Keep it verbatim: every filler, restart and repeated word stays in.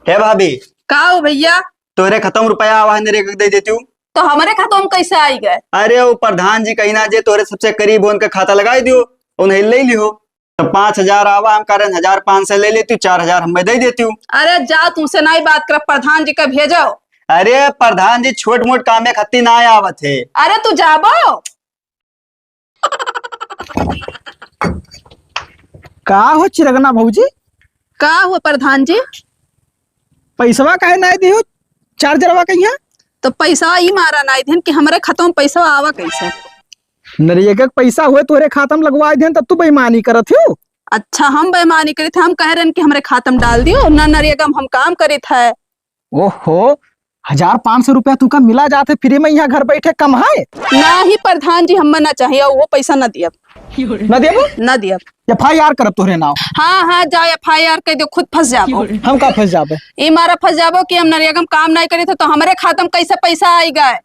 हे भाभी। का हो भइया? तोहरे खातम रुपया आवा है, नरेगा के दइ देतिउ। तो हमरे खातम कैसे आइ गए? अरे, उ प्रधान जी कहिन जे तोहरे सबसे करीब हो, उनके खाता लगाइ दियो, उन्हें लइ लिहो। तो पाँच हजार आवा, हम कहेन हजार पाँच सौ लइ लेतिउ, चार हजार हम्मे दइ देतिउ। अरे जा, तुमसे नाहीं बात करब, प्रधान जी का भेजो। अरे, प्रधान जी छोट मोट कामे खत्ती नाहीं आवत है। अरे तू जाबो। का हो चिरगना भौजी? का हो प्रधान जी? पैसवा काहे नाहीं दिहो? चार्जरवा कहिया? तो पैसा ई मारा नाहीं देन कि हमरे खातम पैसा आवा कैसे? नरेगा के पैसा होए तोहरे खातम लगवाइ देन, तब तू बेईमानी करत हो। अच्छा, हम बेईमानी करित है? हम कह रहेन कि हमरे खातम डाल दियो ना, नरेगा में हम काम करित है। ओहो, हजार पाँच सौ रुपया तुका मिला जात है फ्री में, यहाँ घर बैठे कमाए। नाहीं प्रधान जी, हम्मे ना चाहिए, वो पैसा ना दियब। ना देबो? ना दियब। FIR करब तोहरे नाव। हाँ, हाँ, जाओ FIR कइ दो, खुद फँस जाबो। हम का फँस जाबे? ई मारा फँस जाबो कि हम नरेगा में काम नाहीं करित है, तो हमरे खातम कैसे पैसा आइ गए?